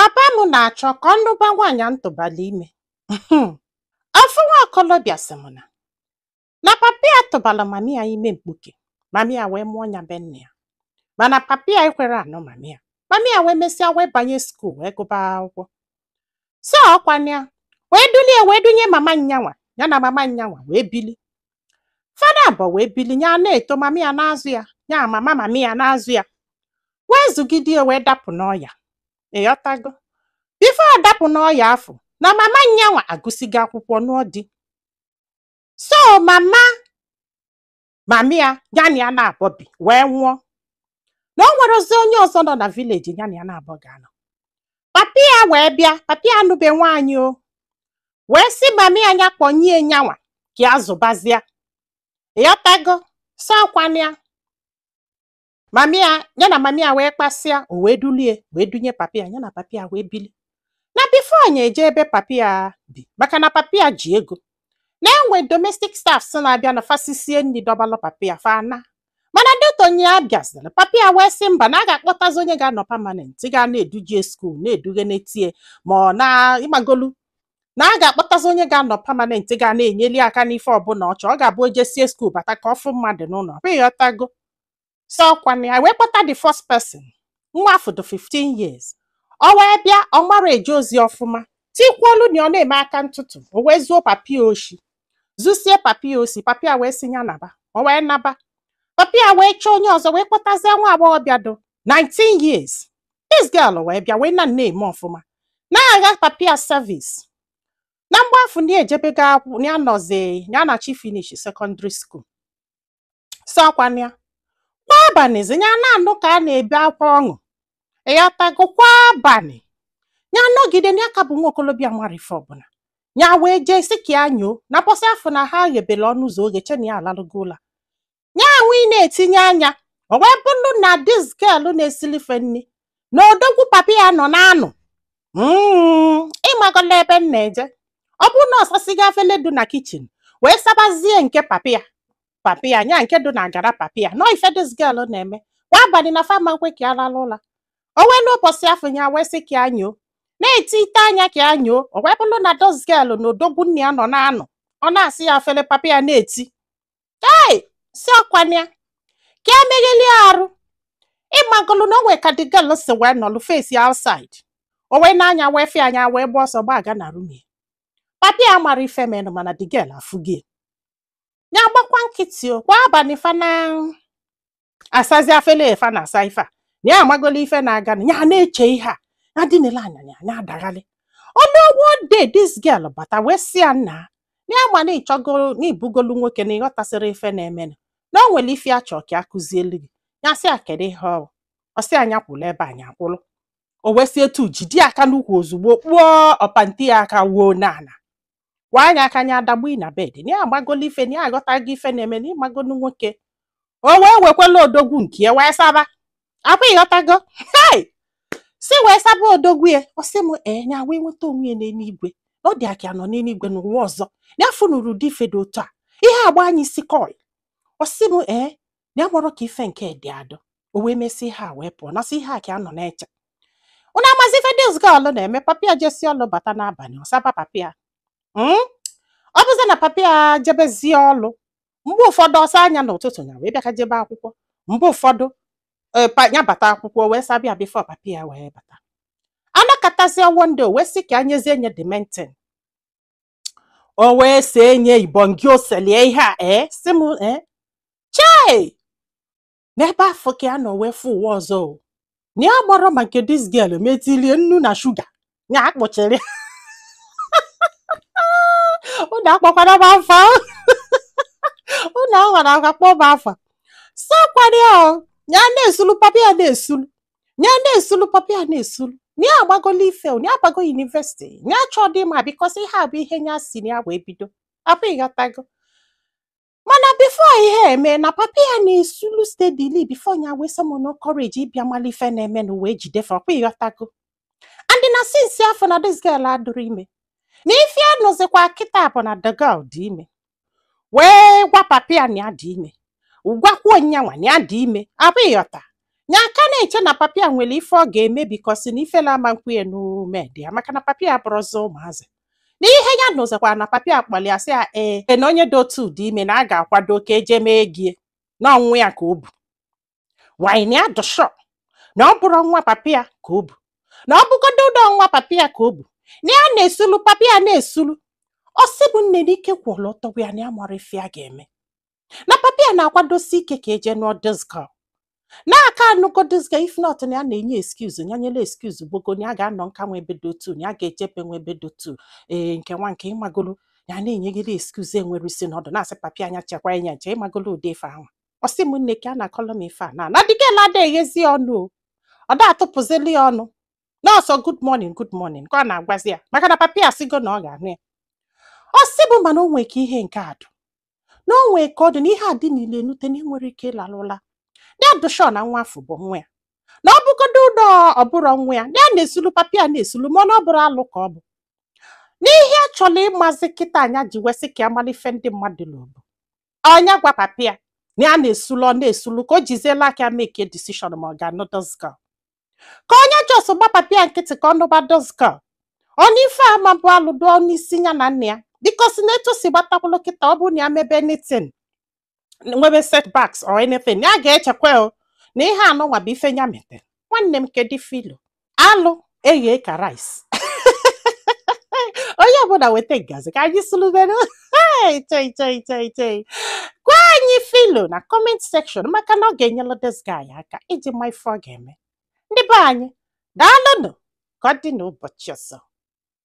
Papa m na-achọ ka ọ nụba nwaanyị ntụbala ime. Ofu nwa okolobịa sị m na papa ya tụbala mami ya ime mkpuke, mami ya wee mụọ ya be nne ya, mana papa ya ekwere anụ mami ya. Mami ya wee mesịa wee banye school wee gụba akwụkwọ, so ọkwana ya wee dulie wee dunye mama nyanwa ya na mama nyanwa wee bili fada abụọ wee bili ya na-eto. Mami ya na-azụ ya, ya mama mami ya na-azụ ya, wee zụgide ya wee dapụ n'ọya. Ịghọtago? Before dapụ n'ọya afọ na mama nyanwa agụsigo akwụkwọ nụọ di, so mama mami ya, ya na ya na-abọ bi wee nwụọ, na o nwere ozi onye ọzọ nọ na village ya na ya na-abọ ga-anọ. Papi ya wee bịa, papi ya anụbe nwaanyị, o wee sị mami ya nya kpọnye nyanwa ka ya zụbazịa. Ịghọtago? So ọkwana ya mami ya, ya na mami ya wee kpasịa, o wee dulie wee dunye papi ya, ya na papi ya wee bili. Na before nya eje ebe papi ya bi, maka na papi ya ji ego na-enwe domestic staffs na-abịa na fasisie nri dọbalụ papi ya fa na. Mana detonye ya bịazịrị, papi ya wee sị mba, na a ga-akpọtazi onye ga-anọ permanent, ga na-eduje school, na-eduge n'etie ma ọ na ịmagolu, na a ga-akpọtazi onye ga-anọ permanent, ga na-enyeli aka n'ife ọbụla ọ chọọ. Ọ ga-abụ o jesie school bata ka ọ fụ mmadụ n'ụlọ. Ọ ịghọtago? So ọkwana ya wee kpọta the first person. Nwa afọ dị 15 years, ọ wee bịa, ọ mara eje ozi ọfụma, tikwuolu na ọ na-eme aka ntụtụ. O wee zuo papi ya oshi, zusie papi ya osi. Papi ya wee sị ya naba, o wee naba. Papi ya wee chọọ onye ọzọ, wee kpọtazie nwa agbọghọbịa dị 19 years. This girl wee bịa, wee na na-eme ọfụma, na-agha papi ya service. Na mgbe afọ na ejebego akwụ ya, nọzi ya na chi finish secondary school. So ọkwana ya, kwa abalịzi ya na-anụ ka a na-ebe akwa ọṅụ. Ịghọtago? Kwa abalị ya nọgide na ya ka bụ nwa okolobịa mara ife ọbụla, ya wee jee sị ka ya nyoo na bọsị afọ na ha ghebele ọnụ ụzọ oge che na ya alalụgo ụla. Ya nwe na-etinye anya, o wee bụrụ na this girl na-esilife nri na odogwu papi ya nọ na-anụ. Ịmagola ebe m na-eje? Ọ bụrụ na ọsasigo afele dị na kitchen wee sabazie nke papi ya, papi ya nya nke dị na gara papi ya nọ, ife this girl na-eme kwa abalị na fama nkwe ka ya lalụ ụla. O wee n'ụbọchị afọ ya wee sị ka ya nyoo, na-eti ite anya ka ya nyoo, o wee bụrụ na this girl na odogwu nne ya nọ na-anọ, ọ na-asị ya afele papi ya na-eti ei si ọkwana ya ka ya megheli arụ. Ịmagolu na o nwee ka the girl si wee nọlụ face outside, o wee na-anya wee fịa anya wee gba ọsọ gbaga na room ya. Papi ya mara ife menụ, mana the girl afụgie ya, gbakwa nkịtị. O kwa abalị fa na asazi afele fa na asa ife a, na ya amagolo ife na-aga, na ya na-eche ihe a ya dịnele anya ya ya adaghalị ọnụ. One day this girl bata wee sị ya nna na ya ma na ịchọgo na ibugolu nwoke, na ịghọtasịrị ife na-emenụ, na o nwere ife ya chọọ ka a kụzielu gị. Ya sị ya kedu ihe ọ bụ? Ọ sị anya kwụlụ ebe anyị akwụlụ. O wee sị etu jide aka n'ukwu, ozugbo kpụọ ọpanti ya aka wuo n'ala kwa anya aka anya adagbu na bed, na ya agbagolo ife, na ya aghọtago ife na-eme, na ịmagolu nwoke. O wee wekwela odogwu nke ya wee saba akwa. Ịghọtago? Hey! Si wee saba odogwu ya. Ọ sị m ee, ya wee nweta onwe ya n'eluigwe, na ọ dị aka ya nọ n'eluigwe n'ụwa ọzọ, na ya fụnụrụ ụdị ife dị otu a, ihe agba anyị isi kọị. Ọ sị m ee, na ya mụrụ ka ife nke dị adọ. O wee mesị ihe a wee pụọ na sị ihe a ka ya nọ na-eche. Unu amazi ife this girl na-eme? Papi ya jesi ọlụ bata n'abalị, ọ saba papi ya. Ọ bụzi na papi ya jebezie ọlụ, mgbe ụfọdụ ọsọ anya n'ụtụtụ ya wee bịa ka jebe akwụkwọ, mgbe ụfọdụ ya bata akwụkwọ wee sabịa before papi ya wee bata. Anakọtazie, one day o wee sị ka anyezie nye the maintain, o wee see nye ibongi oselie ihe a. Ee, sị m ee, chei, n'ebe afọ ka ya nọ wee fụ ụwa ọzọ o, na ya gbọrọ ma nke this girl metilie nnu na shuga ya akpọchiri. Unu akpọkwara m afa, unu aghara akwa kpọọ m afa. Sọkwara ya o, ya na-esulu papa ya, na-esulu ya, na-esulu papa ya, na-esulu na ya agbagolo ife o, na ya abago university, na ya chọọ dị ma because ihe a bụ ihe ya si na ya wee bido apụ. Ịghọtago? Mana before ihe eme na papa ya na-esulu steadily, before ya wee summon courage ịbịa mala ife na-eme na wee jide fa ọkwa. Ịghọtago? And na since afọ na this girl adụrụ ime, na ife ya nọzikwa kịta bụ na the girl dị ime, wee gwa papa ya na ya dị ime, gwakwuo nyanwa na ya dị ime. Abụ ịghọta? Nya aka na-eche na papa ya nwere ife ọ ga-eme, because na ifela ama nkwu ya n'ume dị ya, maka na papa ya bụrụzi ụmụazị. Na ihe ya nụzikwa na papa ya kpọrọ ya, sị ya ee, na onye dị otu dị ime, na a ga-akwado ka eje mee gie na ọnwụ ya ka o bu wanyị. Ya dị sure na ọ bụrụ nwa papa ya ka o bu, na ọ bụgodo ụdọ nwa papa ya ka o bu, na ya na-esulu papa ya na-esulu. Ọ sị bụ nne na ike kwụrụ ọtọ ya, na ya mara ife ya ga-eme, na papa ya na-akwadosi ike ka eje nụọ this girl, na-aka anụgo this girl. If not, na ya na-enye excuse, ya nyela excuse gbogo, na ya ga-anọ nka nwa ebe dị otu, na ya ga-ejepe nwa ebe dị otu. Ee, nke nwa nke ịmagolo ya na-enyegide excuse enwere isi n'ọdụ, na-asị papa anya chekwa ya nche. Ịmagolo ụdị ife ahụ. Ọ sị m nne, ka a na-akọlọ m ife a na dịgela ada eghezi ọnụ o, ọ da atụpụzili ya ọnụ nọọsọ, "Good morning, good morning," ka ọ na-agwazi ya, maka na papa ya sịgo na ọ ga-anụ ya. Ọ sị bụ mana o nwee ka ihe nke a dụ, na o nwee ka ọ dị na ihe a dị niile enute na enwere ike ịlalụla ya. Dị sure na nwa afọ bụ nwa ya, na ọ bụgodo ụdọ ọ bụrụ nwa ya, na ya na-esulu papa ya na-esulu, mana ọ bụrụ alụ ka ọ bụ. N'ihe a chọrọ ịmazi kịta, anya ji wesị ka amala ife ndị mmadụ n'obu ọnya gwa papa ya na ya na-esulu, ọ na-esulu ka o jiziela aka make a decision ma ọ ga-anụ this girl, ka onye just gba papa ya nkịtị ka ọ nụba this girl. Ọnụ ife ama bụ alụdo ọnụ isi ya na nna ya, because na etu si gbatakwulu kịta, ọ bụrụ na ya mebe anything, nwebe setbacks or anything, ya ga-echekwa o na ihe anụnwa bụ ife ya metere. Nwanne m, kedu filo alụ eghe ka rice? Onye ọbụla weta ngazi ka anyị sulubere. Chei chei chei chei, gwa anyị filo na comment section, maka na ọ ga-enyelu this guy aka iji ma ife ọ ga-eme. Ndị be anyị, daalụnụ. Ka ọ dị n'ụbọchị ọzọ.